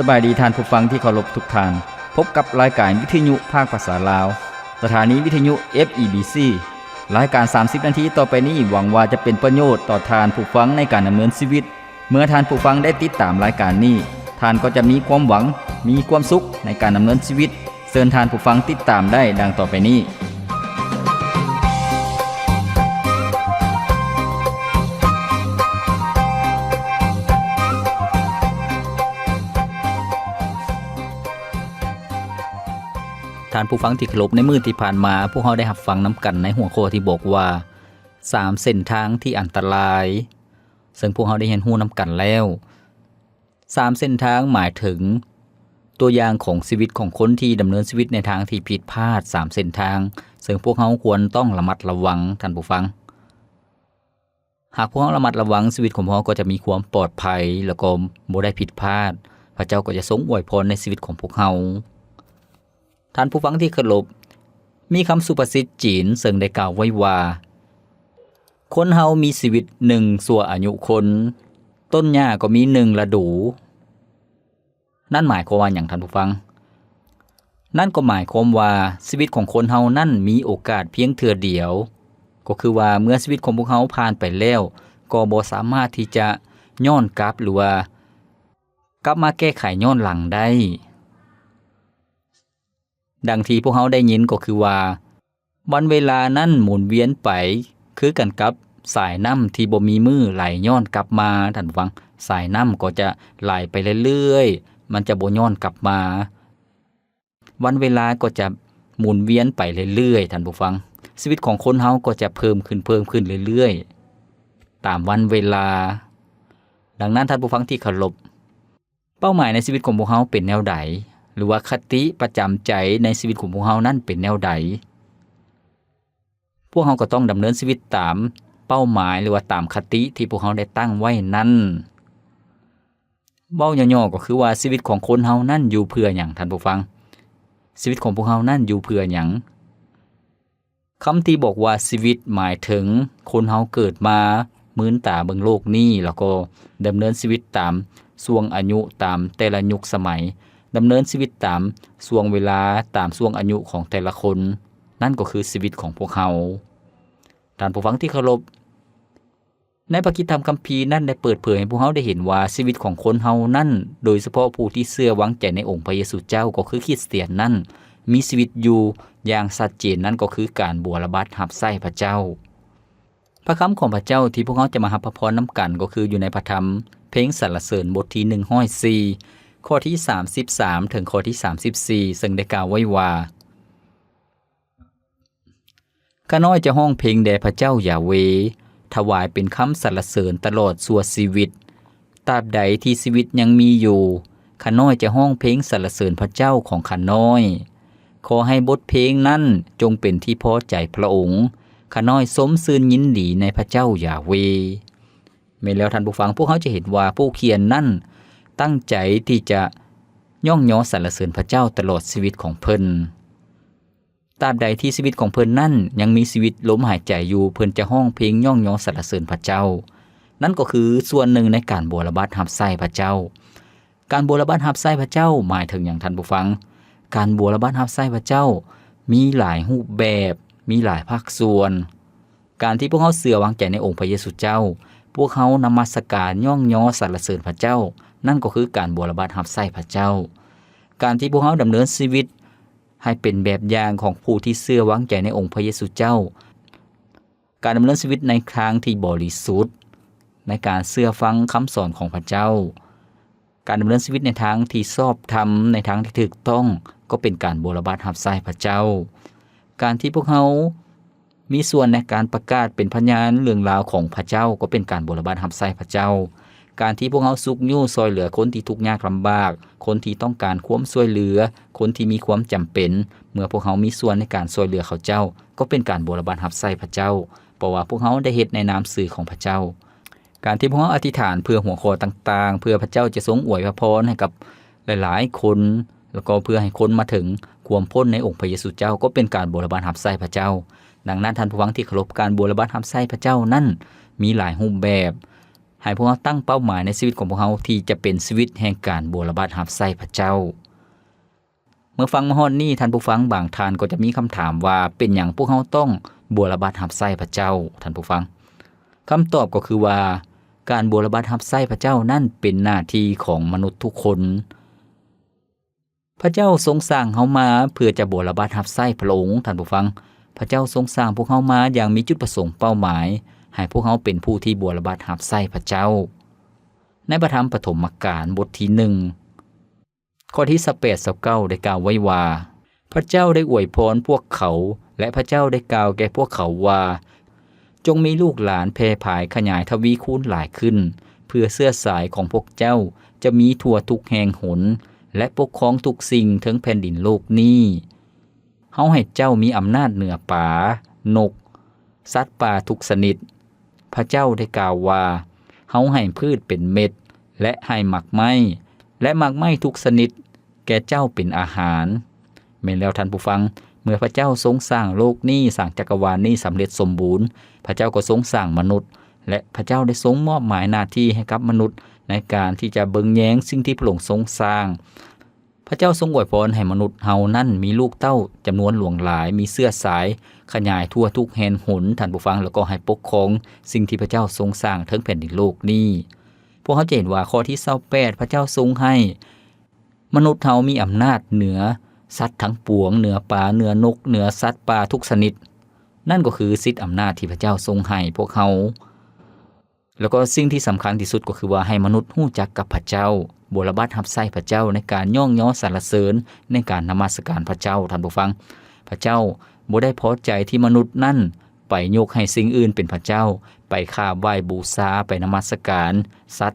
ສະບາຍດີທ່ານຜູ້ຟັງທີ່ເຄົາລົບທຸກທ່ານ. ພົບກັບລາຍການວິທະຍຸພາກພາສາລາວ, ສະຖານີວິທະຍຸ ເອັຟ ອີ ບີ ຊີ. ລາຍການສາມສິບນາທີຕໍ່ໄປນີ້ ຫວັງວ່າຈະເປັນປະໂຫຍດຕໍ່ທ່ານຜູ້ຟັງໃນການດຳເນີນຊີວິດ. ເມື່ອທ່ານຜູ້ຟັງໄດ້ຕິດຕາມລາຍການນີ້, ທ່ານກໍຈະມີຄວາມຫວັງ, ມີຄວາມສຸກໃນການດຳເນີນຊີວິດ. ເຊີນທ່ານຜູ້ຟັງຕິດຕາມໄດ້ດັ່ງຕໍ່ໄປນີ້. ທ່ານຜູ້ຟັງທີ່ເຄົາລົບ, ໃນມື້ທີ່ຜ່ານມາ ພວກເຮົາໄດ້ຮັບຟັງນຳກັນໃນຫົວຂໍ້ທີ່ບອກວ່າ ສາມເສັ້ນທາງທີ່ອັນຕະລາຍ, ເຊິ່ງພວກເຮົາໄດ້ຮຽນຮູ້ນຳກັນແລ້ວ. ສາມເສັ້ນທາງໝາຍເຖິງຕົວຢ່າງຂອງຊີວິດຂອງຄົນທີ່ດຳເນີນຊີວິດໃນທາງທີ່ຜິດພາດ ສາມເສັ້ນທາງ, ເຊິ່ງພວກເຮົາຄວນຕ້ອງລະມັດລະວັງ, ທ່ານຜູ້ຟັງ. ຫາກພວກເຮົາລະມັດລະວັງ, ຊີວິດຂອງພວກເຮົາກໍຈະມີຄວາມປອດໄພ ແລ້ວກໍບໍ່ໄດ້ຜິດພາດ. ພະເຈົ້າກໍຈະຊົງອວຍພອນໃນຊີວິດຂອງພວກເຮົາ. ທ່ານຜູ້ຟັງທີ່ເຄົາລົບ, ມີຄຳສຸພາສິດຈີນເຊິ່ງໄດ້ກ່າວໄວ້ວ່າ, ຄົນເຮົາມີຊີວິດໜຶ່ງຊົ່ວອາຍຸຄົນ, ຕົ້ນຫຍ້າກໍມີໜຶ່ງລະດູ. ນັ້ນໝາຍຄວາມວ່າຫຍັງ, ທ່ານຜູ້ຟັງ? ນັ້ນກໍໝາຍຄວາມວ່າຊີວິດຂອງຄົນເຮົານັ້ນມີໂອກາດພຽງເທື່ອດຽວ, ກໍຄືວ່າເມື່ອຊີວິດຂອງພວກເຮົາຜ່ານໄປແລ້ວ, ກໍບໍ່ສາມາດທີ່ຈະຍ້ອນກັບ ຫຼືວ່າກັບມາແກ້ໄຂຍ້ອນຫຼັງໄດ້. ດັ່ງທີ່ພວກເຮົາໄດ້ຍິນກໍຄືວ່າ ວັນເວລານັ້ນໝູນວຽນໄປຄືກັນກັບສາຍນ້ຳທີ່ບໍ່ມີມື້ໄຫຼຍ້ອນກັບມາ, ທ່ານຜູ້ຟັງ, ສາຍນ້ຳກໍຈະໄຫຼໄປເລື້ອຍໆ, ມັນຈະບໍ່ຍ້ອນກັບມາ. ວັນເວລາກໍຈະໝູນວຽນໄປເລື້ອຍໆ, ທ່ານຜູ້ຟັງ, ຊີວິດຂອງຄົນເຮົາກໍຈະເພີ່ມຂຶ້ນ, ເພີ່ມຂຶ້ນເລື້ອຍໆ ຕາມວັນເວລາ. ດັ່ງນັ້ນ, ທ່ານຜູ້ຟັງທີ່ເຄົາລົບ, ເປົ້າໝາຍໃນຊີວິດຂອງພວກເຮົາເປັນແນວໃດ? ຫຼືວ່າຄະຕິປະຈຳໃຈໃນຊີວິດຂອງພວກເຮົານັ້ນເປັນແນວໃດ? ພວກເຮົາກໍຕ້ອງດຳເນີນຊີວິດຕາມເປົ້າໝາຍ ຫຼືວ່າຕາມຄະຕິທີ່ພວກເຮົາໄດ້ຕັ້ງໄວ້ນັ້ນ. ເວົ້າຫຍໍ້ໆກໍຄືວ່າ ຊີວິດຂອງຄົນເຮົານັ້ນຢູ່ເພື່ອຫຍັງ, ທ່ານຜູ້ຟັງ? ຊີວິດຂອງພວກເຮົານັ້ນຢູ່ເພື່ອຫຍັງ? ຄຳທີ່ບອກວ່າຊີວິດ ໝາຍເຖິງຄົນເຮົາເກີດມາ, ມືນຕາເບິ່ງໂລກນີ້ ແລ້ວກໍດຳເນີນຊີວິດຕາມຊ່ວງອາຍຸ, ຕາມແຕ່ລະຍຸກສະໄໝ, ດຳເນີນຊີວິດຕາມຊ່ວງເວລາ, ຕາມຊ່ວງອາຍຸຂອງແຕ່ລະຄົນ. ນັ້ນກໍຄືຊີວິດຂອງພວກເຮົາ. ທ່ານຜູ້ຟັງທີ່ເຄົາລົບ, ໃນພະກິດທຳຄຳພີນັ້ນໄດ້ເປີດເຜີຍໃຫ້ພວກເຮົາໄດ້ເຫັນວ່າ ຊີວິດຂອງຄົນເຮົານັ້ນ, ໂດຍສະເພາະຜູ້ທີ່ເຊື່ອວາງໃຈໃນອົງພະເຢຊູເຈົ້າ, ກໍຄືຄຣິສຕຽນນັ້ນ, ມີຊີວິດຢູ່ຢ່າງຊັດເຈນ, ນັ້ນກໍຄືການບົວລະບັດຮັບໃຊ້ພະເຈົ້າ. ພະຄຳຂອງພະເຈົ້າທີ່ພວກເຮົາຈະມາຮັບພະພອນນຳກັນ ກໍຄືຢູ່ໃນພະທຳເພງສັນລະເສີນບົດທີໜຶ່ງຮ້ອຍສີ່ ຂໍ້ທີສາມສິບສາມ ເຖິງຂໍ້ທີສາມສິບສີ່ ເຊິ່ງໄດ້ກ່າວໄວ້ວ່າ, ຂ້ານ້ອຍຈະຮ້ອງເພງແດ່ພະເຈົ້າຢາເວ, ຖວາຍເປັນຄຳສັນລະເສີນຕະຫຼອດຊົ່ວຊີວິດ. ຕາບໃດທີ່ຊີວິດຍັງມີຢູ່, ຂ້ານ້ອຍຈະຮ້ອງເພງສັນລະເສີນພະເຈົ້າຂອງຂ້ານ້ອຍ. ຂໍໃຫ້ບົດເພງນັ້ນຈົ່ງເປັນທີ່ພໍໃຈພະອົງ. ຂ້ານ້ອຍຊົມຊື່ນຍິນດີໃນພະເຈົ້າຢາເວ. ແມ່ນແລ້ວທ່ານຜູ້ຟັງ, ພວກເຮົາຈະເຫັນວ່າຜູ້ຂຽນນັ້ນຕັ້ງໃຈທີ່ຈະຍ້ອງຍໍສັນລະເສີນພະເຈົ້າຕະຫຼອດຊີວິດຂອງເພິ່ນ. ຕາບໃດທີ່ຊີວິດຂອງເພິ່ນນັ້ນຍັງມີຊີວິດລົມຫາຍໃຈຢູ່, ເພິ່ນຈະຮ້ອງເພງຍ້ອງຍໍສັນລະເສີນພະເຈົ້າ. ນັ້ນກໍຄືສ່ວນໜຶ່ງໃນການບົວລະບັດຮັບໃຊ້ພະເຈົ້າ. ການບົວລະບັດຮັບໃຊ້ພະເຈົ້າໝາຍເຖິງຫຍັງ, ທ່ານຜູ້ຟັງ? ການບົວລະບັດຮັບໃຊ້ພະເຈົ້າມີຫຼາຍຮູບແບບ, ມີຫຼາຍພາກສ່ວນ. ການທີ່ພວກເຮົາເຊື່ອວາງໃຈໃນອົງພະເຢຊູເຈົ້າ, ພວກເຮົານະມັດສະການ, ຍ້ອງຍໍ, ສັນລະເສີນພະເຈົ້າ, ນັ້ນກໍຄືການບົວລະບັດຮັບໃຊ້ພະເຈົ້າ. ການທີ່ພວກເຮົາດຳເນີນຊີວິດໃຫ້ເປັນແບບຢ່າງຂອງຜູ້ທີ່ເຊື່ອວາງໃຈໃນອົງພະເຢຊູເຈົ້າ, ການດຳເນີນຊີວິດໃນທາງທີ່ບໍລິສຸດ, ໃນການເຊື່ອຟັງຄຳສອນຂອງພະເຈົ້າ, ການດຳເນີນຊີວິດໃນທາງທີ່ຊອບທຳ, ໃນທາງທີ່ຖືກຕ້ອງ, ກໍເປັນການບົວລະບັດຮັບໃຊ້ພະເຈົ້າ. ການທີ່ພວກເຮົາມີສ່ວນໃນການປະກາດເປັນພະຍານເລື່ອງລາວຂອງພະເຈົ້າ, ກໍເປັນການບົວລະບັດຮັບໃຊ້ພະເຈົ້າ. ການທີ່ພວກເຮົາຊຸກຍູ້ຊ່ວຍເຫຼືອຄົນທີ່ທຸກຍາກລຳບາກ, ຄົນທີ່ຕ້ອງການຄວາມຊ່ວຍເຫຼືອ, ຄົນທີ່ມີຄວາມຈຳເປັນ, ເມື່ອພວກເຮົາມີສ່ວນໃນການຊ່ວຍເຫຼືອເຂົາເຈົ້າ, ກໍເປັນການບົວລະບັດຮັບໃຊ້ພະເຈົ້າ, ເພາະວ່າພວກເຮົາໄດ້ເຮັດໃນນາມຊື່ຂອງພະເຈົ້າ. ການທີ່ພວກເຮົາອະທິຖານເພື່ອຫົວຂໍ້ຕ່າງໆ, ເພື່ອພະເຈົ້າຈະຊົງອວຍພະພອນໃຫ້ກັບຫຼາຍໆຄົນ, ແລ້ວກໍເພື່ອໃຫ້ຄົນມາເຖິງຄວາມພົ້ນໃນອົງພະເຢຊູເຈົ້າ, ກໍເປັນການບົວລະບັດຮັບໃຊ້ພະເຈົ້າ. ດັ່ງນັ້ນ, ທ່ານຜູ້ຟັງທີ່ເຄົາລົບ, ການບົວລະບັດຮັບໃຊ້ພະເຈົ້ານັ້ນມີຫຼາຍຮູບແບບ. ໃຫ້ພວກເຮົາຕັ້ງເປົ້າໝາຍໃນຊີວິດຂອງພວກເຮົາທີ່ຈະເປັນຊີວິດແຫ່ງການບົວລະບັດຮັບໃຊ້ພະເຈົ້າ. ເມື່ອຟັງມາຮອດນີ້, ທ່ານຜູ້ຟັງບາງທ່ານກໍຈະມີຄຳຖາມວ່າ ເປັນຫຍັງພວກເຮົາຕ້ອງບົວລະບັດຮັບໃຊ້ພະເຈົ້າ, ທ່ານຜູ້ຟັງ? ຄຳຕອບກໍຄືວ່າ ການບົວລະບັດຮັບໃຊ້ພະເຈົ້ານັ້ນເປັນໜ້າທີ່ຂອງມະນຸດທຸກຄົນ. ພະເຈົ້າຊົງສ້າງເຮົາມາເພື່ອຈະບົວລະບັດຮັບໃຊ້ພະອົງ, ທ່ານຜູ້ຟັງ. ພະເຈົ້າຊົງສ້າງພວກເຮົາມາຢ່າງມີຈຸດປະສົງເປົ້າໝາຍ, ໃຫ້ພວກເຮົາເປັນຜູ້ທີ່ບົວລະບັດຮັບໃຊ້ພະເຈົ້າ. ໃນພະທຳປະຖົມມະການບົດທີໜຶ່ງ ຂໍ້ທີຊາວແປດ ຊາວເກົ້າ ໄດ້ກ່າວໄວ້ວ່າ, ພະເຈົ້າໄດ້ອວຍພອນພວກເຂົາ ແລະ ພະເຈົ້າໄດ້ກ່າວແກ່ພວກເຂົາວ່າ, ຈົ່ງມີລູກຫຼານແຜ່ຜາຍຂະຫຍາຍທະວີຄູນຫຼາຍຂຶ້ນ, ເພື່ອເຊື້ອສາຍຂອງພວກເຈົ້າຈະມີທົ່ວທຸກແຫ່ງຫົນ ແລະ ປົກຄອງທຸກສິ່ງເທິງແຜ່ນດິນໂລກນີ້. ເຮົາໃຫ້ເຈົ້າມີອຳນາດເໜືອປາ, ນົກ, ສັດປ່າທຸກຊະນິດ. ພະເຈົ້າໄດ້ກ່າວວ່າ, ເຮົາໃຫ້ພືດເປັນເມັດ ແລະ ໃຫ້ໝາກໄມ້ ແລະ ໝາກໄມ້ທຸກຊະນິດແກ່ເຈົ້າເປັນອາຫານ. ແມ່ນແລ້ວທ່ານຜູ້ຟັງ, ເມື່ອພະເຈົ້າຊົງສ້າງໂລກນີ້, ສ້າງຈັກກະວານນີ້ສຳເລັດສົມບູນ, ພະເຈົ້າກໍຊົງສ້າງມະນຸດ ແລະ ພະເຈົ້າໄດ້ຊົງມອບໝາຍໜ້າທີ່ໃຫ້ກັບມະນຸດໃນການທີ່ຈະເບິ່ງແຍງສິ່ງທີ່ພະອົງຊົງສ້າງ. ພະເຈົ້າຊົງອວຍພອນໃຫ້ມະນຸດເຮົານັ້ນມີລູກເຕົ້າຈຳນວນຫຼວງຫຼາຍ, ມີເຊື້ອສາຍຂະຫຍາຍທົ່ວທຸກແຫ່ງຫົນ, ທ່ານຜູ້ຟັງ, ແລ້ວກໍໃຫ້ປົກຄອງສິ່ງທີ່ພະເຈົ້າຊົງສ້າງເທິງແຜ່ນດິນໂລກນີ້. ພວກເຮົາຈະເຫັນວ່າຂໍ້ທີຊາວແປດ ພະເຈົ້າຊົງໃຫ້ມະນຸດເຮົາມີອຳນາດເໜືອສັດທັງປວງ, ເໜືອປາ, ເໜືອນົກ, ເໜືອສັດປ່າທຸກຊະນິດ. ນັ້ນກໍຄືສິດອຳນາດທີ່ພະເຈົ້າຊົງໃຫ້ພວກເຮົາ. ແລ້ວກໍສິ່ງທີ່ສຳຄັນທີ່ສຸດກໍຄືວ່າໃຫ້ມະນຸດຮູ້ຈັກກັບພະເຈົ້າ, ບົວລະບັດຮັບໃຊ້ພະເຈົ້າໃນການຍ້ອງຍໍສັນລະເສີນ, ໃນການນະມັດສະການພະເຈົ້າ, ທ່ານຜູ້ຟັງ. ພະເຈົ້າບໍ່ໄດ້ພໍໃຈທີ່ມະນຸດນັ້ນໄປຍົກໃຫ້ສິ່ງອື່ນເປັນພະເຈົ້າ, ໄປຂາບໄຫວ້ບູຊາ, ໄປນະມັດສະການສັດ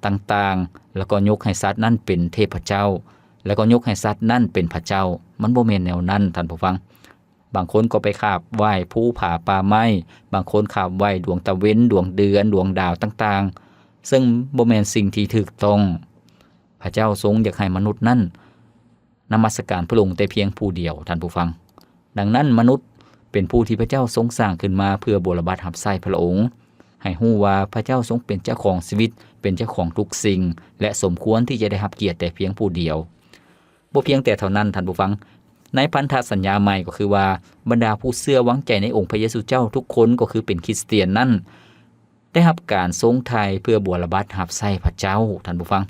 ຕ່າງໆ, ແລ້ວກໍຍົກໃຫ້ສັດນັ້ນເປັນເທບພະເຈົ້າ, ແລ້ວກໍຍົກໃຫ້ສັດນັ້ນເປັນພະເຈົ້າ. ມັນບໍ່ແມ່ນແນວນັ້ນ, ທ່ານຜູ້ຟັງ. ບາງຄົນກໍໄປຂາບໄຫວ້ພູຜາປ່າໄມ້, ບາງຄົນຂາບໄຫວ້ດວງຕາເວັນ, ດວງເດືອນ, ດວງດາວຕ່າງໆ, ເຊິ່ງບໍ່ແມ່ນສິ່ງທີ່ຖືກຕ້ອງ. ພະເຈົ້າຊົງຢາກໃຫ້ມະນຸດນັ້ນນະມັດສະການພະອົງແຕ່ພຽງຜູ້ດຽວ, ທ່ານຜູ້ຟັງ. ດັ່ງນັ້ນ, ມະນຸດເປັນຜູ້ທີ່ພະເຈົ້າຊົງສ້າງຂຶ້ນມາເພື່ອບົວລະບັດຮັບໃຊ້ພະອົງ, ໃຫ້ຮູ້ວ່າພະເຈົ້າຊົງເປັນເຈົ້າຂອງຊີວິດ, ເປັນເຈົ້າຂອງທຸກສິ່ງ ແລະ ສົມຄວນທີ່ຈະໄດ້ຮັບກຽດແຕ່ພຽງຜູ້ດຽວ. ບໍ່ພຽງແຕ່ເທົ່ານັ້ນ, ທ່ານຜູ້ຟັງ, ໃນພັນທະສັນຍາໃໝ່ກໍຄືວ່າ ບັນດາຜູ້ເຊື່ອວາງໃຈໃນອົງພະເຢຊູເຈົ້າທຸກຄົນ, ກໍຄືເປັນຄຣິສຕຽນນັ້ນ, ໄດ້ຮັບການຊົງໄຖ່ເພື່ອບົວລະບັດຮັບໃຊ້ພະເຈົ້າ, ທ່ານຜູ້ຟັງ.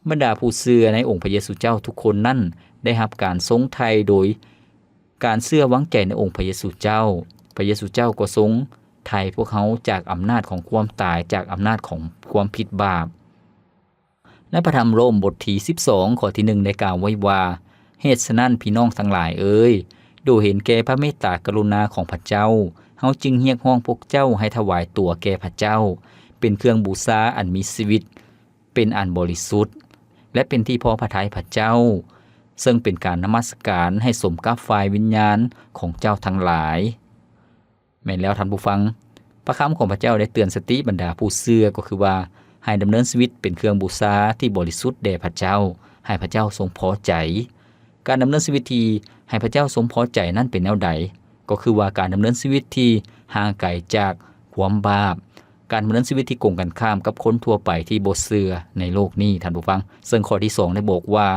ບັນດາຜູ້ເຊື່ອໃນອົງພະເຢຊູເຈົ້າທຸກຄົນນັ້ນ ໄດ້ຮັບການຊົງໄຖ່ໂດຍການເຊື່ອວາງໃຈໃນອົງພະເຢຊູເຈົ້າ. ພະເຢຊູເຈົ້າກໍຊົງໄຖ່ພວກເຮົາຈາກອຳນາດຂອງຄວາມຕາຍ, ຈາກອຳນາດຂອງຄວາມຜິດບາບ. ໃນພະທຳໂຣມບົດທີສິບສອງ ຂໍ້ທີໜຶ່ງ ໄດ້ກ່າວໄວ້ວ່າ, ເຫດສະນັ້ນ ພີ່ນ້ອງທັງຫຼາຍເອີຍ, ໂດຍເຫັນແກ່ພະເມດຕາກະລຸນາຂອງພະເຈົ້າ, ເຮົາຈຶ່ງຮຽກຮ້ອງພວກເຈົ້າໃຫ້ຖວາຍຕົວແກ່ພະເຈົ້າ ເປັນເຄື່ອງບູຊາອັນມີຊີວິດ, ເປັນອັນບໍລິສຸດ ແລະ ເປັນທີ່ພໍພະໄທພະເຈົ້າ, ເຊິ່ງເປັນການນະມັດສະການໃຫ້ສົມກັບຝ່າຍວິນຍານຂອງເຈົ້າທັງຫຼາຍ. ແມ່ນແລ້ວທ່ານຜູ້ຟັງ, ພະຄຳຂອງພະເຈົ້າໄດ້ເຕືອນສະຕິບັນດາຜູ້ເຊື່ອ ກໍຄືວ່າ ໃຫ້ດຳເນີນຊີວິດເປັນເຄື່ອງບູຊາທີ່ບໍລິສຸດແດ່ພະເຈົ້າ, ໃຫ້ພະເຈົ້າຊົງພໍໃຈ. ການດຳເນີນຊີວິດທີ່ໃຫ້ພະເຈົ້າຊົງພໍໃຈນັ້ນເປັນແນວໃດ? ກໍຄືວ່າການດຳເນີນຊີວິດທີ່ຫ່າງໄກຈາກຄວາມບາບ, ການດຳເນີນຊີວິດທີ່ກົງກັນຂ້າມກັບຄົນທົ່ວໄປທີ່ບໍ່ເຊື່ອໃນໂລກນີ້, ທ່ານຜູ້ຟັງ. ເຊິ່ງຂໍ້ທີສອງໄດ້ບອກວ່າ,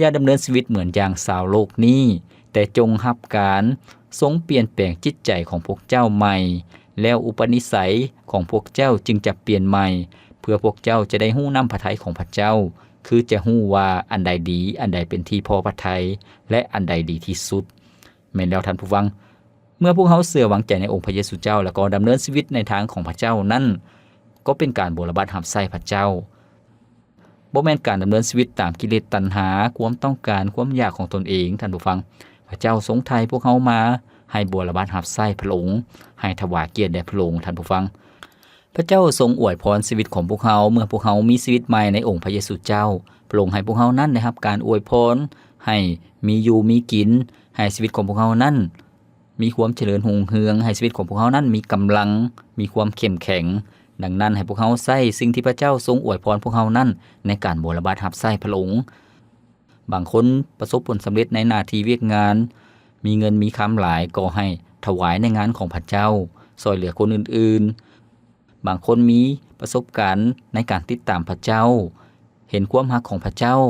ຢ່າດຳເນີນຊີວິດເໝືອນຢ່າງຊາວໂລກນີ້, ແຕ່ຈົ່ງຮັບການຊົງປ່ຽນແປງຈິດໃຈຂອງພວກເຈົ້າໃໝ່, ແລ້ວອຸປະນິໄສຂອງພວກເຈົ້າຈຶ່ງຈະປ່ຽນໃໝ່, ເພື່ອພວກເຈົ້າຈະໄດ້ຮູ້ນ້ຳພະໄທຂອງພະເຈົ້າ, ຄືຈະຮູ້ວ່າອັນໃດດີ, ອັນໃດເປັນທີ່ພໍພະໄທ, ແລະ ອັນໃດດີທີ່ສຸດ. ແມ່ນແລ້ວທ່ານຜູ້ຟັງ, ເມື່ອພວກເຮົາເຊື່ອວາງໃຈໃນອົງພະເຢຊູເຈົ້າ ແລ້ວກໍດຳເນີນຊີວິດໃນທາງຂອງພະເຈົ້ານັ້ນ, ກໍເປັນການບົວລະບັດຮັບໃຊ້ພະເຈົ້າ. ບໍ່ແມ່ນການດຳເນີນຊີວິດຕາມກິເລດຕັນຫາ, ຄວາມຕ້ອງການ, ຄວາມຢາກຂອງຕົນເອງ, ທ່ານຜູ້ຟັງ. ພະເຈົ້າຊົງໄຖ່ພວກເຮົາມາໃຫ້ບົວລະບັດຮັບໃຊ້ພະອົງ, ໃຫ້ຖວາຍກຽດແດ່ພະອົງ, ທ່ານຜູ້ຟັງ. ພະເຈົ້າຊົງອວຍພອນຊີວິດຂອງພວກເຮົາ ເມື່ອພວກເຮົາມີຊີວິດໃໝ່ໃນອົງພະເຢຊູເຈົ້າ. ພະອົງໃຫ້ພວກເຮົານັ້ນໄດ້ຮັບການອວຍພອນ, ໃຫ້ມີຢູ່ມີກິນ, ໃຫ້ຊີວິດຂອງພວກເຮົານັ້ນ ມີຄວາມຈະເລີນຮຸ່ງເຮືອງ, ໃຫ້ຊີວິດຂອງພວກເຮົານັ້ນມີກຳລັງ, ມີຄວາມເຂັ້ມແຂງ. ດັ່ງນັ້ນ, ໃຫ້ພວກເຮົາໃຊ້ສິ່ງທີ່ພະເຈົ້າຊົງອວຍພອນພວກເຮົານັ້ນໃນການບົວລະບັດຮັບໃຊ້ພະອົງ. ບາງຄົນປະສົບຜົນສຳເລັດໃນໜ້າທີ່ວຽກງານ, ມີເງິນມີຄຳຫຼາຍ, ກໍໃຫ້ຖວາຍໃນງານຂອງພະເຈົ້າ, ຊ່ອຍເຫຼືອຄົນອື່ນໆ. ບາງຄົນມີປະສົບການໃນການຕິດຕາມພະເຈົ້າ, ເຫັນຄວາມຮັກຂອງພະເຈົ້າ,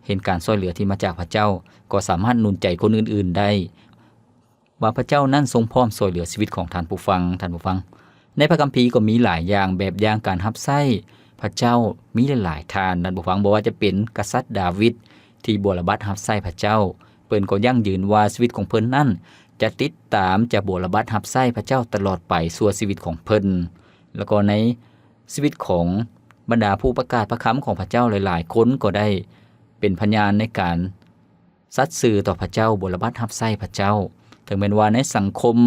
ເຫັນການຊ່ວຍເຫຼືອທີ່ມາຈາກພະເຈົ້າ, ກໍສາມາດໜູນໃຈຄົນອື່ນໆໄດ້ ວ່າພະເຈົ້ານັ້ນຊົງພ້ອມຊ່ວຍເຫຼືອຊີວິດຂອງທ່ານຜູ້ຟັງ. ທ່ານຜູ້ຟັງ, ໃນພະຄຳພີກໍມີຫຼາຍຢ່າງ, ແບບຢ່າງການຮັບໃຊ້ພະເຈົ້າມີຫຼາຍໆທ່ານ. ທ່ານຜູ້ຟັງ, ບໍ່ວ່າຈະເປັນກະສັດດາວິດທີ່ບົວລະບັດຮັບໃຊ້ພະເຈົ້າ, ເພິ່ນກໍຢັ້ງຢືນວ່າຊີວິດຂອງເພິ່ນນັ້ນຈະຕິດຕາມ, ຈະບົວລະບັດຮັບໃຊ້ພະເຈົ້າຕະຫຼອດໄປຊົ່ວຊີວິດຂອງເພິ່ນ. ແລ້ວກໍໃນຊີວິດຂອງບັນດາຜູ້ປະກາດພະຄຳຂອງພະເຈົ້າຫຼາຍໆຄົນກໍໄດ້ເປັນພະຍານໃນການ ສັດຊື່ຕໍ່ພະເຈົ້າ, ບົວລະບັດຮັບໃຊ້ພະເຈົ້າ, ເຖິງແມ່ນວ່າໃນສັງຄົມ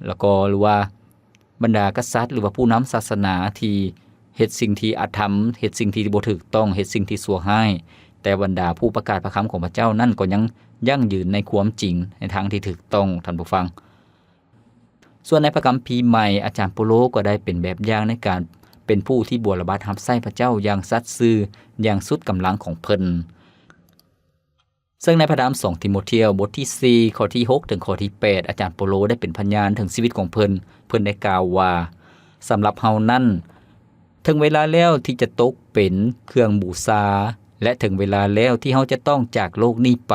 ແລ້ວກໍ ຫຼືວ່າບັນດາກະສັດ ຫຼືວ່າຜູ້ນຳສາສະໜາທີ່ເຮັດສິ່ງທີ່ອະທຳ, ເຮັດສິ່ງທີ່ບໍ່ຖືກຕ້ອງ, ເຮັດສິ່ງທີ່ຊົ່ວຮ້າຍ, ແຕ່ບັນດາຜູ້ປະກາດພະຄຳຂອງພະເຈົ້ານັ້ນກໍຍັງຢັ້ງຢືນໃນຄວາມຈິງ, ໃນທາງທີ່ຖືກຕ້ອງ, ທ່ານຜູ້ຟັງ. ສ່ວນໃນພະຄຳພີໃໝ່, ອາຈານໂປໂລກໍໄດ້ເປັນແບບຢ່າງໃນການເປັນຜູ້ທີ່ບົວລະບັດຮັບໃຊ້ພະເຈົ້າຢ່າງສັດຊື່, ຢ່າງສຸດກຳລັງຂອງເພິ່ນ. ເຊິ່ງໃນພະທຳສອງທີໂມທຽວ ບົດທີສີ່ ຂໍ້ທີຫົກ ເຖິງຂໍ້ທີແປດ ອາຈານໂປໂລໄດ້ເປັນພະຍານເຖິງຊີວິດຂອງເພິ່ນ. ເພິ່ນໄດ້ກ່າວວ່າ, ສຳລັບເຮົານັ້ນ, ເຖິງເວລາແລ້ວທີ່ຈະຕົກເປັນເຄື່ອງບູຊາ ແລະ ເຖິງເວລາແລ້ວທີ່ເຮົາຈະຕ້ອງຈາກໂລກນີ້ໄປ.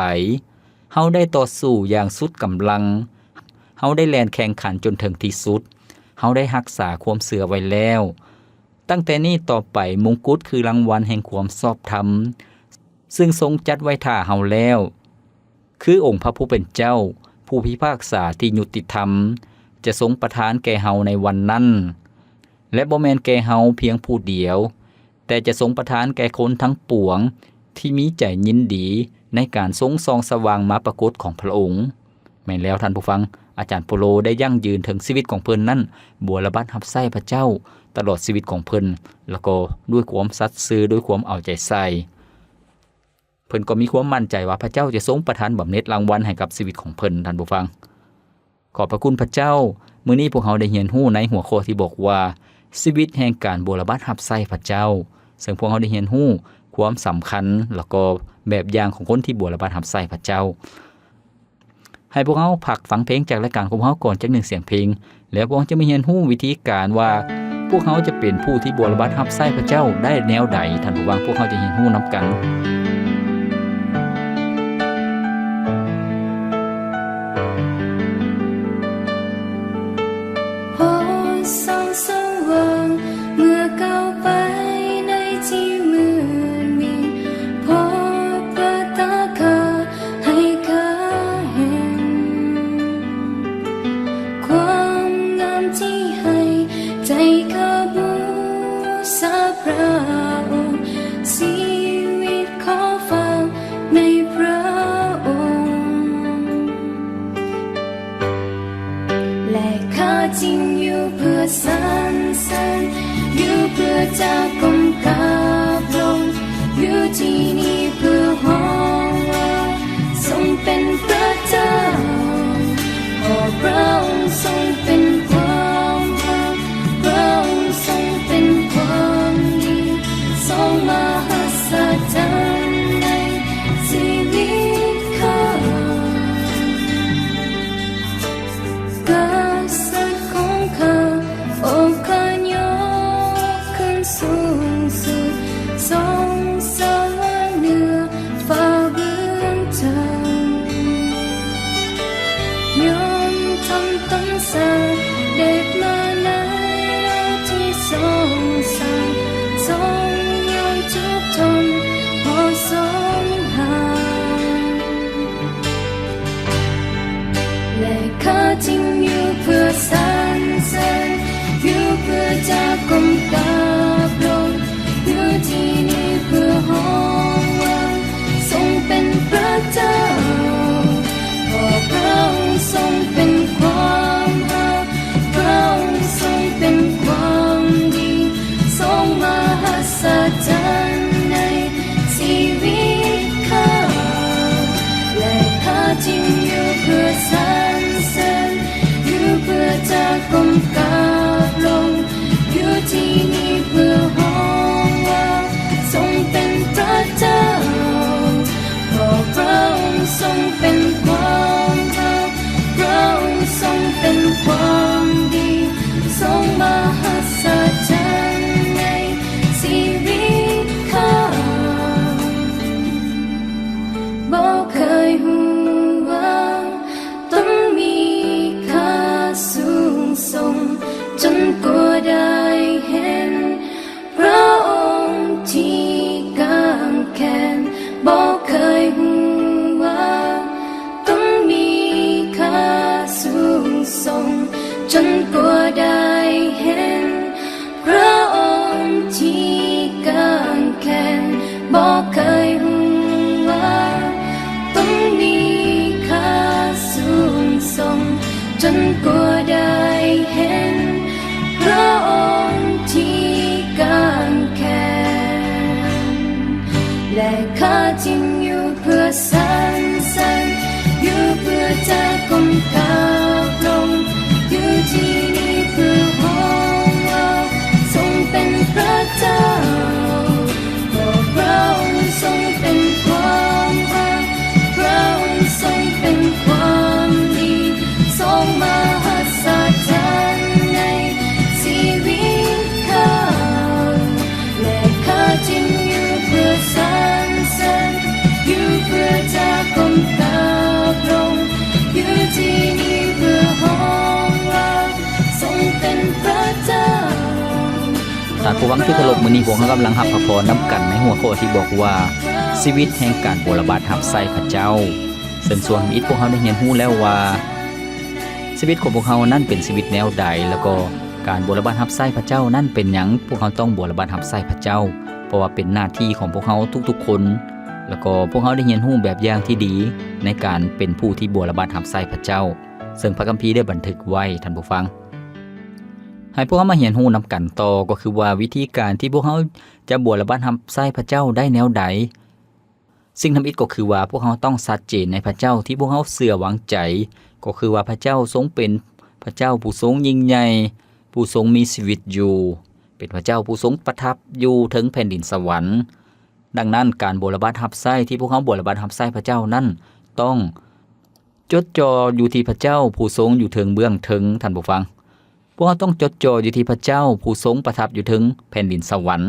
ເຮົາໄດ້ຕໍ່ສູ້ຢ່າງສຸດກຳລັງ. ເຮົາໄດ້ແລ່ນແຂ່ງຂັນຈົນເຖິງທີ່ສຸດ. ເຮົາໄດ້ຮັກສາຄວາມເຊື່ອໄວ້ແລ້ວ. ຕັ້ງແຕ່ນີ້ຕໍ່ໄປ, ມົງກຸດຄືລາງວັນແຫ່ງຄວາມຊອບທຳ ຊຶ່ງຊົງຈັດໄວ້ຖ້າເຮົາແລ້ວ, ຄືອົງພະຜູ້ເປັນເຈົ້າ, ຜູ້ພິພາກສາທີ່ຍຸຕິທຳ, ຈະຊົງປະທານແກ່ເຮົາໃນວັນນັ້ນ, ແລະ ບໍ່ແມ່ນແກ່ເຮົາພຽງຜູ້ດຽວ, ແຕ່ຈະຊົງປະທານແກ່ຄົນທັງປວງທີ່ມີໃຈຍິນດີໃນການຊົງສ່ອງສະຫວ່າງມາປາກົດຂອງພະອົງ. ແມ່ນແລ້ວທ່ານຜູ້ຟັງ, ອາຈານໂປໂລໄດ້ຢັ້ງຢືນເຖິງຊີວິດຂອງເພິ່ນນັ້ນບົວລະບັດຮັບໃຊ້ພະເຈົ້າຕະຫຼອດຊີວິດຂອງເພິ່ນ, ແລ້ວກໍດ້ວຍຄວາມສັດຊື່, ດ້ວຍຄວາມເອົາໃຈໃສ່. ເພິ່ນກໍມີຄວາມໝັ້ນໃຈວ່າພະເຈົ້າຈະຊົງປະທານບຳເໜັດລາງວັນໃຫ້ກັບຊີວິດຂອງເພິ່ນ, ທ່ານຜູ້ຟັງ. ຂອບພະຄຸນພະເຈົ້າ, ມື້ນີ້ພວກເຮົາໄດ້ຮຽນຮູ້ໃນຫົວຂໍ້ທີ່ບອກວ່າ, ຊີວິດແຫ່ງການບົວລະບັດຮັບໃຊ້ພະເຈົ້າ, ເຊິ່ງພວກເຮົາໄດ້ຮຽນຮູ້ຄວາມສຳຄັນ ແລ້ວກໍແບບຢ່າງຂອງຄົນທີ່ບົວລະບັດຮັບໃຊ້ພະເຈົ້າ. ໃຫ້ພວກເຮົາພັກຟັງເພງຈາກລາຍການຂອງເຮົາກ່ອນຈັກໜຶ່ງສຽງເພງ, ແລ້ວພວກເຮົາຈະມາຮຽນຮູ້ວິທີການວ່າ ພວກເຮົາຈະເປັນຜູ້ທີ່ບົວລະບັດຮັບໃຊ້ພະເຈົ້າໄດ້ແນວໃດ. ທ່ານຜູ້ຟັງ, ພວກເຮົາຈະຮຽນຮູ້ນຳກັນ. ພໍສ່ອງສະຫວ່າງເມື່ອກ້າວໄປໃນທີ່ມືດມິດ, ພໍເປີດຕາຂ້າໃຫ້ຂ້າເຫັນຄວາມງາມທີ່ໃຫ້ໃຈຂ້າບູຊາພຣະອົງ, ຊີວິດຂໍຝາກໃນພຣະອົງ. ແລະຂ້າຈຶ່ງຢູ່ເພື່ອສັນເສີນ, ຢູ່ເພື່ອຈະກົ້ມກາບລົງ, ຢູ່ທີ່ນີ້ເພື່ອຮ້ອງວ່າ ຊົງເປັນພຣະເຈົ້າ, ເພາະພຣະອົງຊົງເປັນຄວາມຮັກ, ພຣະອົງຊົງເປັນຄວາມດີ, ຊົງມະຫັດສະຈັນໃນຊີວິດຂ້າ. ກະສັດຂອງຂ້າ, ໂອ ຂ້າຍົກຂຶ້ນສູງສຸດ, ຊົງສະຫວ່າງເໜືອຟ້າເບື້ອງເທິງ. ຍ້ອນທ່ານຕັ້ງສະເດັດມາໃນໂລກທີ່ສົງສານ, ຊົງຍ້ອນທຸກທົນ ເພາະຊົງຮັກ. ແລະຂ້າຈຶ່ງຢູ່ເພື່ອສັນເສີນ, ຢູ່ເພື່ອຈະກົ້ມກາບລົງ, ຢູ່ທີ່ນີ້ເພື່ອຮ້ອງວ່າ ຊົງເປັນພຣະເຈົ້າ, ເພາະພຣະອົງຊົງເປັນຄວາມຮັກ, ພຣະອົງຊົງເປັນຄວາມດີ, ຊົງມະຫັດສະຈັນໃນ ຊີວິດຂ້າ, ແລະຂ້າຈຶ່ງຢູ່ເພື່ອສັນເສີນ, ຢູ່ເພື່ອຈະກົ້ມກາບລົງ, ຢູ່ທີ່ນີ້ເພື່ອຮ້ອງວ່າ ຊົງເປັນພຣະເຈົ້າ, ເພາະພຣະອົງຊົງເປັນຄວາມຮັກ, ພຣະອົງຊົງເປັນຄວາມດີ, ຊົງມະຫັດສະຈັ ຜູ້ຟັງທີ່ເຄົາລົບ, ມື້ນີ້ພວກເຮົາກຳລັງຮັບພະພອນນຳກັນໃນຫົວຂໍ້ທີ່ບອກວ່າ ຊີວິດແຫ່ງການບົວລະບັດຮັບໃຊ້ພະເຈົ້າ. ເຊິ່ງສ່ວນທຳອິດພວກເຮົາໄດ້ຮຽນຮູ້ແລ້ວວ່າ ຊີວິດຂອງພວກເຮົານັ້ນເປັນຊີວິດແນວໃດ ແລ້ວກໍການບົວລະບັດຮັບໃຊ້ພະເຈົ້ານັ້ນເປັນຫຍັງ. ພວກເຮົາຕ້ອງບົວລະບັດຮັບໃຊ້ພະເຈົ້າ ເພາະວ່າເປັນໜ້າທີ່ຂອງພວກເຮົາທຸກໆຄົນ ແລ້ວກໍພວກເຮົາໄດ້ຮຽນຮູ້ແບບຢ່າງທີ່ດີໃນການເປັນຜູ້ທີ່ບົວລະບັດຮັບໃຊ້ພະເຈົ້າ ເຊິ່ງພະຄຳພີໄດ້ບັນທຶກໄວ້, ທ່ານຜູ້ຟັງ. ໃຫ້ພວກເຮົາມາຮຽນຮູ້ນຳກັນຕໍ່ ກໍຄືວ່າວິທີການທີ່ພວກເຮົາຈະບົວລະບັດຮັບໃຊ້ພະເຈົ້າໄດ້ແນວໃດ. ສິ່ງທຳອິດກໍຄືວ່າພວກເຮົາຕ້ອງຊັດເຈນໃນພະເຈົ້າທີ່ພວກເຮົາເຊື່ອວາງໃຈ, ກໍຄືວ່າພະເຈົ້າຊົງເປັນພະເຈົ້າຜູ້ຊົງຍິ່ງໃຫຍ່, ຜູ້ຊົງມີຊີວິດຢູ່, ເປັນພະເຈົ້າຜູ້ຊົງປະທັບຢູ່ເທິງແຜ່ນດິນສະຫວັນ. ດັ່ງນັ້ນ, ການບົວລະບັດຮັບໃຊ້ທີ່ພວກເຮົາບົວລະບັດຮັບໃຊ້ພະເຈົ້ານັ້ນ ຕ້ອງຈົດຈ່ອຢູ່ທີ່ພະເຈົ້າຜູ້ຊົງຢູ່ເທິງເບື້ອງເທິງ, ທ່ານຜູ້ຟັງ. ພວກເຮົາຕ້ອງຈົດຈ່ອຢູ່ທີ່ພະເຈົ້າຜູ້ຊົງປະທັບຢູ່ເທິງແຜ່ນດິນສະຫວັນ.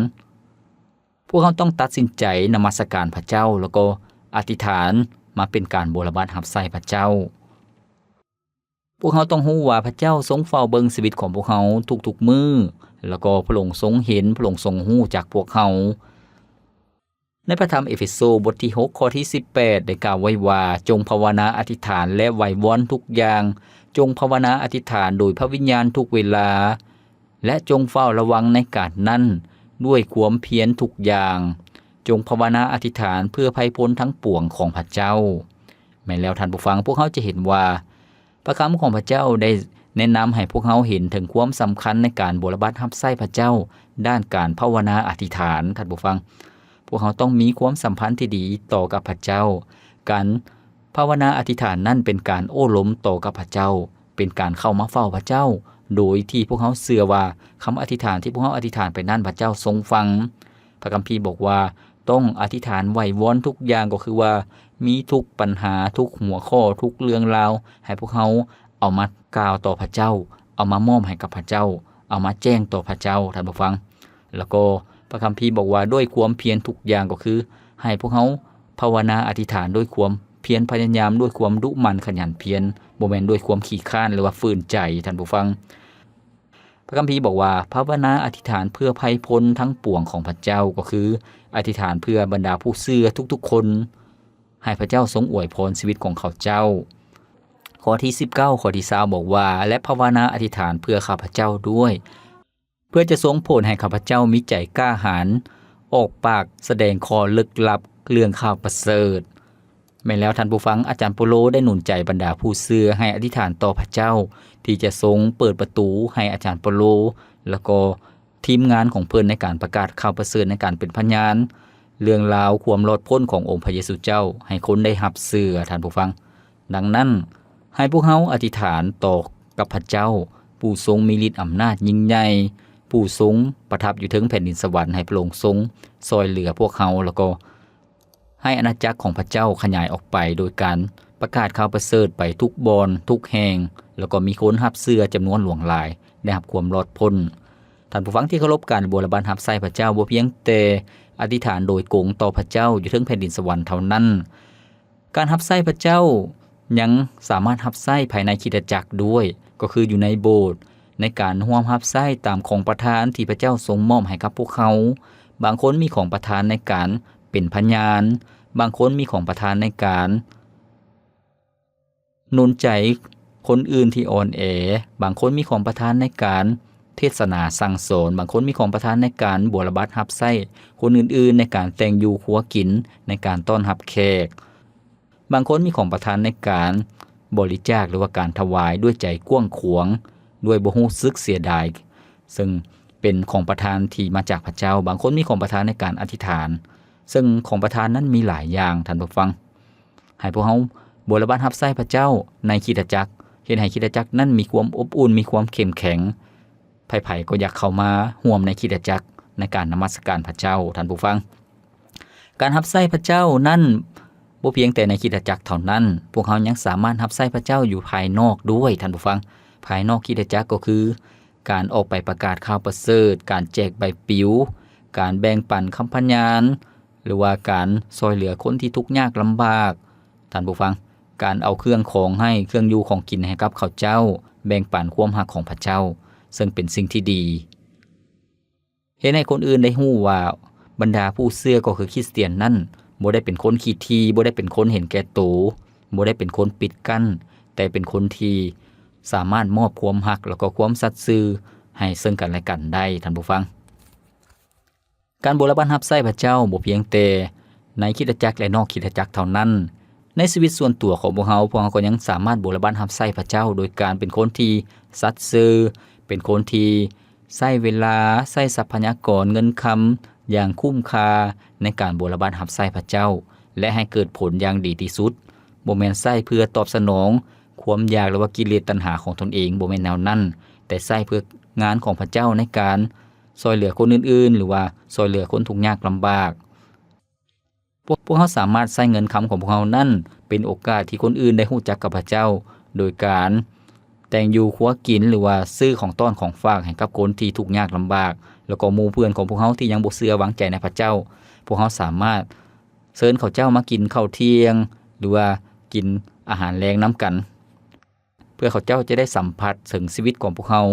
ພວກເຮົາຕ້ອງຕັດສິນໃຈນະມັດສະການພະເຈົ້າ ແລ້ວກໍອະທິຖານມາເປັນການບົວລະບັດຮັບໃຊ້ພະເຈົ້າ. ພວກເຮົາຕ້ອງຮູ້ວ່າພະເຈົ້າຊົງເຝົ້າເບິ່ງຊີວິດຂອງພວກເຮົາທຸກໆມື້, ແລ້ວກໍພະອົງຊົງເຫັນ, ພະອົງຊົງຮູ້ຈັກພວກເຮົາ. ໃນພະທຳເອເຟໂຊບົດທີຫົກ ຂໍ້ທີສິບແປດ ໄດ້ກ່າວໄວ້ວ່າ, ຈົ່ງພາວະນາອະທິຖານ ແລະ ໄຫວ້ວອນທຸກຢ່າງ, ຈົ່ງພາວະນາອະທິຖານໂດຍພະວິນຍານທຸກເວລາ ແລະ ຈົ່ງເຝົ້າລະວັງໃນການນັ້ນດ້ວຍຄວາມພຽນທຸກຢ່າງ. ຈົ່ງພາວະນາອະທິຖານເພື່ອໄພພົນທັງປວງຂອງພະເຈົ້າ. ແມ່ນແລ້ວທ່ານຜູ້ຟັງ, ພວກເຮົາຈະເຫັນວ່າ ພະຄຳຂອງພະເຈົ້າໄດ້ແນະນຳໃຫ້ພວກເຮົາເຫັນເຖິງຄວາມສຳຄັນໃນການບົວລະບັດຮັບໃຊ້ພະເຈົ້າດ້ານການພາວະນາອະທິຖານ. ທ່ານຜູ້ຟັງ, ພວກເຮົາຕ້ອງມີຄວາມສຳພັນທີ່ດີຕໍ່ກັບພະເຈົ້າ. ການພາວະນາອະທິຖານນັ້ນເປັນການໂອ້ລົມຕໍ່ກັບພະເຈົ້າ, ເປັນການເຂົ້າມາເຝົ້າພະເຈົ້າ, ໂດຍທີ່ພວກເຮົາເຊື່ອວ່າຄຳອະທິຖານທີ່ພວກເຮົາອະທິຖານໄປນັ້ນ ພະເຈົ້າຊົງຟັງ. ພະຄຳພີບອກວ່າ ຕ້ອງອະທິຖານໄຫວ້ວອນທຸກຢ່າງ, ກໍຄືວ່າມີທຸກບັນຫາ, ທຸກຫົວຂໍ້, ທຸກເລື່ອງລາວ ໃຫ້ພວກເຮົາເອົາມາກ່າວຕໍ່ພະເຈົ້າ, ເອົາມາມອບໃຫ້ກັບພະເຈົ້າ, ເອົາມາແຈ້ງຕໍ່ພະເຈົ້າ, ທ່ານຜູ້ຟັງ. ແລ້ວກໍພະຄຳພີບອກວ່າ ດ້ວຍຄວາມພຽນທຸກຢ່າງ, ກໍຄືໃຫ້ພວກເຮົາພາວະນາອະທິຖານດ້ວຍຄວາມພຽນພະຍາຍາມ, ດ້ວຍຄວາມດຸໝັ່ນຂະຫຍັນພຽນ, ບໍ່ແມ່ນດ້ວຍຄວາມຂີ້ຄ້ານ ຫຼືວ່າຝືນໃຈ, ທ່ານຜູ້ຟັງ. ພະຄຳພີບອກວ່າ ພາວະນາອະທິຖານເພື່ອໄພພົນທັງປວງຂອງພະເຈົ້າ, ກໍຄືອະທິຖານເພື່ອບັນດາຜູ້ເຊື່ອທຸກໆຄົນ, ໃຫ້ພະເຈົ້າຊົງອວຍພອນຊີວິດຂອງເຂົາເຈົ້າ. ຂໍ້ທີສິບເກົ້າ ຂໍ້ທີຊາວບອກວ່າ ແລະ ພາວະນາອະທິຖານເພື່ອຂ້າພະເຈົ້າດ້ວຍ, ເພື່ອຈະສົ່ງຜົນໃຫ້ຂ້າພະເຈົ້າມີໃຈກ້າຫານ ອອກປາກສະແດງຂໍ້ເລິກລັບເລື່ອງຂ່າວປະເສີດ. ແມ່ນແລ້ວທ່ານຜູ້ຟັງ, ອາຈານໂປໂລໄດ້ໜູນໃຈບັນດາຜູ້ເຊື່ອໃຫ້ອະທິຖານຕໍ່ພະເຈົ້າ ທີ່ຈະຊົງເປີດປະຕູໃຫ້ອາຈານໂປໂລ ແລ້ວກໍທີມງານຂອງເພິ່ນໃນການປະກາດຂ່າວປະເສີດ, ໃນການເປັນພະຍານເລື່ອງລາວຄວາມລອດພົ້ນຂອງອົງພະເຢຊູເຈົ້າໃຫ້ຄົນໄດ້ຮັບເຊື່ອ, ທ່ານຜູ້ຟັງ. ດັ່ງນັ້ນ, ໃຫ້ພວກເຮົາອະທິຖານຕໍ່ກັບພະເຈົ້າ ຜູ້ຊົງມີລິດອຳນາດຍິ່ງໃຫຍ່, ຜູ້ຊົງປະທັບຢູ່ເທິງແຜ່ນດິນສະຫວັນ, ໃຫ້ພະອົງຊົງຊ່ອຍເຫຼືອພວກເຮົາ ແລ້ວກໍ ໃຫ້ອານາຈັກຂອງພະເຈົ້າຂະຫຍາຍອອກໄປ ໂດຍການປະກາດຂ່າວປະເສີດໄປທຸກບ່ອນ, ທຸກແຫ່ງ, ແລ້ວກໍມີຄົນຮັບເຊື່ອຈຳນວນຫຼວງຫຼາຍ ໄດ້ຮັບຄວາມລອດພົ້ນ. ທ່ານຜູ້ຟັງທີ່ເຄົາລົບ, ການບົວລະບັດຮັບໃຊ້ພະເຈົ້າບໍ່ພຽງແຕ່ອະທິຖານໂດຍກົງຕໍ່ພະເຈົ້າຢູ່ເທິງແຜ່ນດິນສະຫວັນເທົ່ານັ້ນ. ການຮັບໃຊ້ພະເຈົ້າຍັງສາມາດຮັບໃຊ້ພາຍໃນຄຣິສຕະຈັກດ້ວຍ, ກໍຄືຢູ່ໃນໂບດ, ໃນການຮ່ວມຮັບໃຊ້ຕາມຂອງປະທານທີ່ພະເຈົ້າຊົງມອບໃຫ້ກັບພວກເຮົາ. ບາງຄົນມີຂອງປະທານໃນການເປັນພະຍານ, ບາງຄົນມີຂອງປະທານໃນການໜູນໃຈຄົນອື່ນທີ່ອ່ອນແອ, ບາງຄົນມີຂອງປະທານໃນການເທດສະໜາສັ່ງສອນ, ບາງຄົນມີຂອງປະທານໃນການບົວລະບັດຮັບໃຊ້ຄົນອື່ນໆ, ໃນການແຕ່ງຢູ່ຄົວກິນ, ໃນການຕ້ອນຮັບແຂກ. ບາງຄົນມີຂອງປະທານໃນການບໍລິຈາກ ຫຼືວ່າການຖວາຍດ້ວຍໃຈກວ້າງຂວາງ, ດ້ວຍບໍ່ຮູ້ສຶກເສຍດາຍ, ເຊິ່ງເປັນຂອງປະທານທີ່ມາຈາກພະເຈົ້າ. ບາງຄົນມີຂອງປະທານໃນການອະທິຖານ, ເຊິ່ງຂອງປະທານນັ້ນມີຫຼາຍຢ່າງ, ທ່ານຜູ້ຟັງ. ໃຫ້ພວກເຮົາບົວລະບັດຮັບໃຊ້ພະເຈົ້າໃນຄຣິສຕະຈັກ, ເຮັດໃຫ້ຄຣິສຕະຈັກນັ້ນມີຄວາມອົບອຸ່ນ, ມີຄວາມເຂັ້ມແຂງ. ໃຜໆກໍຢາກເຂົ້າມາຮ່ວມໃນຄຣິສຕະຈັກໃນການນະມັດສະການພະເຈົ້າ, ທ່ານຜູ້ຟັງ. ການຮັບໃຊ້ພະເຈົ້ານັ້ນບໍ່ພຽງແຕ່ໃນຄຣິສຕະຈັກເທົ່ານັ້ນ, ພວກເຮົາຍັງສາມາດຮັບໃຊ້ພະເຈົ້າຢູ່ພາຍນອກດ້ວຍ, ທ່ານຜູ້ຟັງ. ພາຍນອກຄຣິສຕະຈັກກໍຄື ການອອກໄປປະກາດຂ່າວປະເສີດ, ການແຈກໃບປິວ, ການແບ່ງປັນຄຳພະຍານ, ຫຼືວ່າການຊ່ອຍເຫຼືອຄົນທີ່ທຸກຍາກລຳບາກ, ທ່ານຜູ້ຟັງ. ການເອົາເຄື່ອງຂອງໃຫ້, ເຄື່ອງຢູ່ຂອງກິນໃຫ້ກັບເຂົາເຈົ້າ, ແບ່ງປັນຄວາມຮັກຂອງພະເຈົ້າ, ເຊິ່ງເປັນສິ່ງທີ່ດີ. ເຮັດໃຫ້ຄົນອື່ນໄດ້ຮູ້ວ່າ ບັນດາຜູ້ເຊື່ອກໍຄືຄຣິສຕຽນນັ້ນ ບໍ່ໄດ້ເປັນຄົນຂີ້ຖີ່, ບໍ່ໄດ້ເປັນຄົນເຫັນແກ່ໂຕ, ບໍ່ໄດ້ເປັນຄົນປິດກັ້ນ, ແຕ່ເປັນຄົນທີ່ສາມາດມອບຄວາມຮັກ ແລ້ວກໍຄວາມສັດຊື່ໃຫ້ເຊິ່ງກັນແລະກັນໄດ້, ທ່ານຜູ້ຟັງ. ການບົວລະບັດຮັບໃຊ້ພະເຈົ້າບໍ່ພຽງແຕ່ໃນຄຣິສຕະຈັກ ແລະ ນອກຄຣິສຕະຈັກເທົ່ານັ້ນ. ໃນຊີວິດສ່ວນຕົວຂອງພວກເຮົາ, ພວກເຮົາກໍຍັງສາມາດບົວລະບັດຮັບໃຊ້ພະເຈົ້າ ໂດຍການເປັນຄົນທີ່ສັດຊື່, ເປັນຄົນທີ່ໃຊ້ເວລາ, ໃຊ້ຊັບພະຍາກອນເງິນຄຳຢ່າງຄຸ້ມຄ່າໃນການບົວລະບັດຮັບໃຊ້ພະເຈົ້າ ແລະ ໃຫ້ເກີດຜົນຢ່າງດີທີ່ສຸດ. ບໍ່ແມ່ນໃຊ້ເພື່ອຕອບສະໜອງຄວາມຢາກ ຫຼືວ່າກິເລດຕັນຫາຂອງຕົນເອງ, ບໍ່ແມ່ນແນວນັ້ນ, ແຕ່ໃຊ້ເພື່ອງານຂອງພະເຈົ້າໃນການ ຊ່ອຍເຫຼືອຄົນອື່ນໆ ຫຼືວ່າຊ່ອຍເຫຼືອຄົນທຸກຍາກລຳບາກ. ພວກ ພວກເຮົາສາມາດໃຊ້ເງິນຄຳຂອງພວກເຮົານັ້ນ ເປັນໂອກາດທີ່ຄົນອື່ນໄດ້ຮູ້ຈັກກັບພະເຈົ້າ ໂດຍການແຕ່ງຢູ່ຄົວກິນ ຫຼືວ່າຊື້ຂອງຕ້ອນຂອງຝາກໃຫ້ກັບຄົນທີ່ທຸກຍາກລຳບາກ, ແລ້ວກໍໝູ່ເພື່ອນຂອງພວກເຮົາທີ່ຍັງບໍ່ເຊື່ອວາງໃຈໃນພະເຈົ້າ. ພວກເຮົາສາມາດເຊີນເຂົາເຈົ້າມາກິນເຂົ້າທ່ຽງ ຫຼືວ່າກິນອາຫານແລງນຳກັນ. ເພື່ອເຂົາເຈົ້າຈະໄດ້ສຳຜັດເຖິງຊີວິດຂອງພວກເຮົາ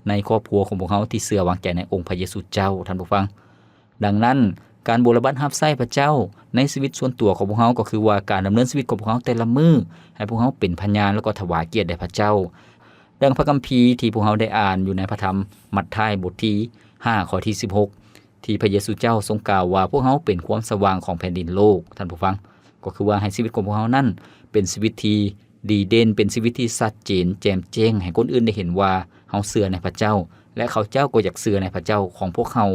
ໃນຄອບຄົວຂອງພວກເຮົາທີ່ເຊື່ອວາງໃຈໃນອົງພະເຢຊູເຈົ້າ, ທ່ານຜູ້ຟັງ. ດັ່ງນັ້ນ, ການບົວລະບັດຮັບໃຊ້ພະເຈົ້າໃນຊີວິດສ່ວນຕົວຂອງພວກເຮົາ ກໍຄືວ່າການດຳເນີນຊີວິດຂອງພວກເຮົາແຕ່ລະມື້ ໃຫ້ພວກເຮົາເປັນພະຍານ ແລ້ວກໍຖວາຍກຽດແດ່ພະເຈົ້າ. ດັ່ງພະຄຳພີທີ່ພວກເຮົາໄດ້ອ່ານຢູ່ໃນພະທຳມັດທາຍບົດທີຫ້າ ຂໍ້ທີສິບຫົກ ທີ່ພະເຢຊູເຈົ້າຊົງກ່າວວ່າ ພວກເຮົາເປັນຄວາມສະຫວ່າງຂອງແຜ່ນດິນໂລກ, ທ່ານຜູ້ຟັງ. ກໍຄືວ່າໃຫ້ຊີວິດຂອງພວກເຮົານັ້ນເປັນຊີວິດທີ່ດີເດັ່ນ, ເປັນຊີວິດທີ່ຊັດເຈນແຈ່ມແຈ້ງ ໃຫ້ຄົນອື່ນໄດ້ເຫັນວ່າເຮົາເຊື່ອໃນພະເຈົ້າ ແລະ ເຂົາເຈົ້າກໍຢາກເຊື່ອໃນພະເຈົ້າຂອງພວກເຮົາ.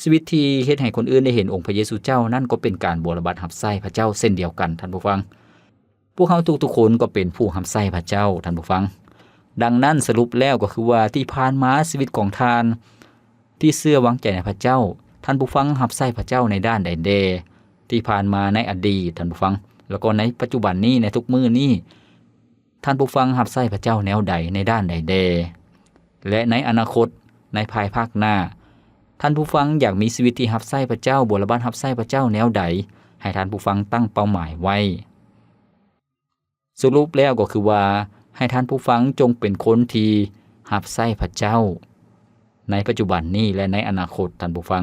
ຊີວິດທີ່ເຮັດໃຫ້ຄົນອື່ນໄດ້ເຫັນອົງພະເຢຊູເຈົ້ານັ້ນ ກໍເປັນການບົວລະບັດຮັບໃຊ້ພະເຈົ້າເຊັ່ນດຽວກັນ, ທ່ານຜູ້ຟັງ. ພວກເຮົາທຸກໆຄົນກໍເປັນຜູ້ຮັບໃຊ້ພະເຈົ້າ, ທ່ານຜູ້ຟັງ. ດັ່ງນັ້ນ, ສະຫຼຸບແລ້ວກໍຄືວ່າ ທີ່ຜ່ານມາຊີວິດຂອງທ່ານທີ່ເຊື່ອວາງໃຈໃນພະເຈົ້າ, ທ່ານຜູ້ຟັງຮັບໃຊ້ພະເຈົ້າໃນດ້ານໃດແດ່? ທີ່ຜ່ານມາໃນອະດີດ, ທ່ານຜູ້ຟັງ, ແລ້ວກໍໃນປັດຈຸບັນນີ້, ໃນທຸກມື້ນີ້, ທ່ານຜູ້ຟັງຮັບໃຊ້ພະເຈົ້າແນວໃດ, ໃນດ້ານໃດແດ່? ແລະ ໃນອະນາຄົດ, ໃນພາຍພາກໜ້າ, ທ່ານຜູ້ຟັງຢາກມີຊີວິດທີ່ຮັບໃຊ້ພະເຈົ້າ, ບົວລະບັດຮັບໃຊ້ພະເຈົ້າແນວໃດ? ໃຫ້ທ່ານຜູ້ຟັງຕັ້ງເປົ້າໝາຍໄວ້. ສະຫຼຸບແລ້ວກໍຄືວ່າ ໃຫ້ທ່ານຜູ້ຟັງຈົ່ງເປັນຄົນທີ່ຮັບໃຊ້ພະເຈົ້າ ໃນປັດຈຸບັນນີ້ ແລະ ໃນອະນາຄົດ, ທ່ານຜູ້ຟັງ.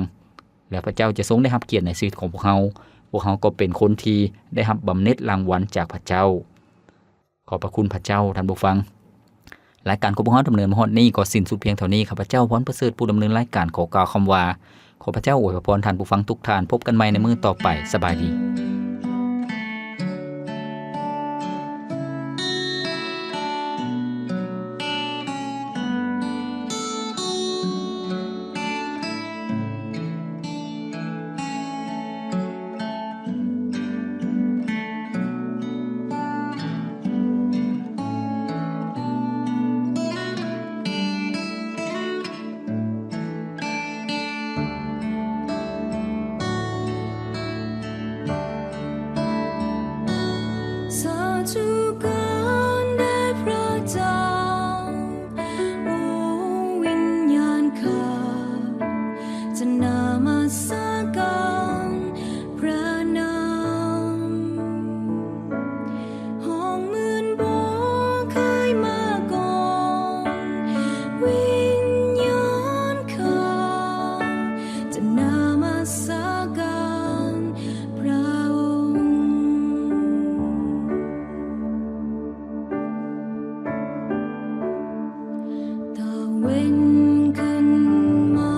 ແລ້ວພະເຈົ້າຈະຊົງໄດ້ຮັບກຽດໃນຊີວິດຂອງພວກເຮົາ. ພວກເຮົາກໍເປັນຄົນທີ່ໄດ້ຮັບບຳເໜັດລາງວັນຈາກພະເຈົ້າ. ຂອບພະຄຸນພະເຈົ້າ, ທ່ານຜູ້ຟັງ. ລາຍການຂອງພວກເຮົາດຳເນີນມາຮອດນີ້ກໍສິ້ນສຸດພຽງເທົ່ານີ້. ຂ້າພະເຈົ້າ ພອນປະເສີດ ຜູ້ດຳເນີນລາຍການ ຂໍກ່າວຄຳວ່າ ຂໍພະເຈົ້າອວຍພະພອນທ່ານຜູ້ຟັງທຸກທ່ານ. ພົບກັນໃໝ່ໃນມື້ຕໍ່ໄປ. ສະບາຍດີ. ສາທຸການແດ່ພະເຈົ້າ, ໂອວິນຍານຂ້າ ຈະນະມັດສະການພະນາມ ຫ້ອງໝື່ນບໍ່ເຄີຍມາກ່ອນ, ວິນຍານຂ້າຈະນະມັດສະການພະອົງ. ຕາເວັນຂຶ້ນມາ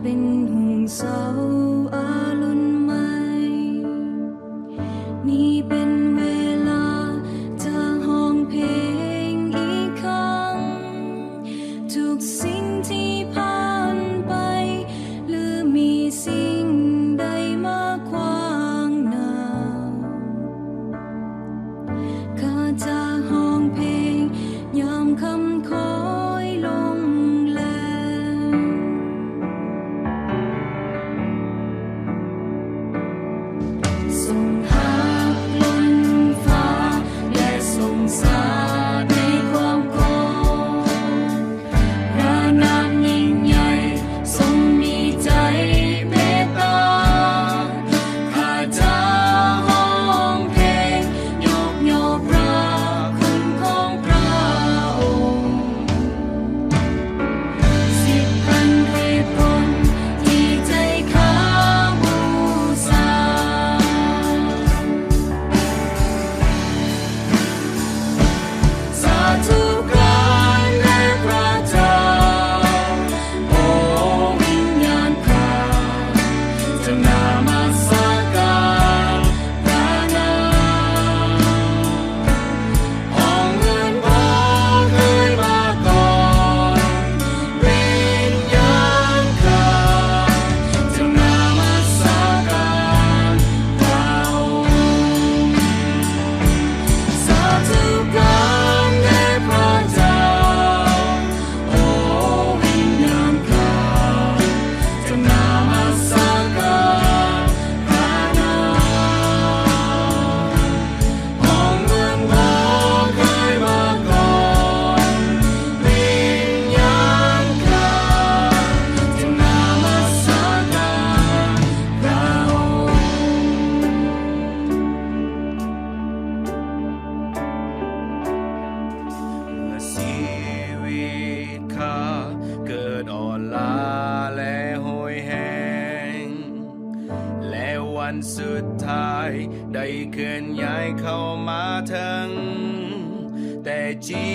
ເປັນຮຸ່ງເສົາ ອັນສຸດທ້າຍໄດ້ເຄື່ອນຍ້າຍເຂົ້າມາເຖິງ, ແຕ່ຈິ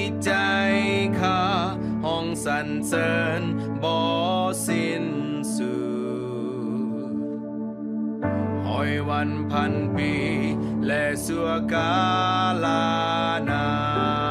ດໃຈຂ້າຮ້ອງສັນເສີນບໍ່ສິ້ນສຸດ. ຮ້ອຍວັນພັນປີ ແລະຊົ່ວກາລະນານ.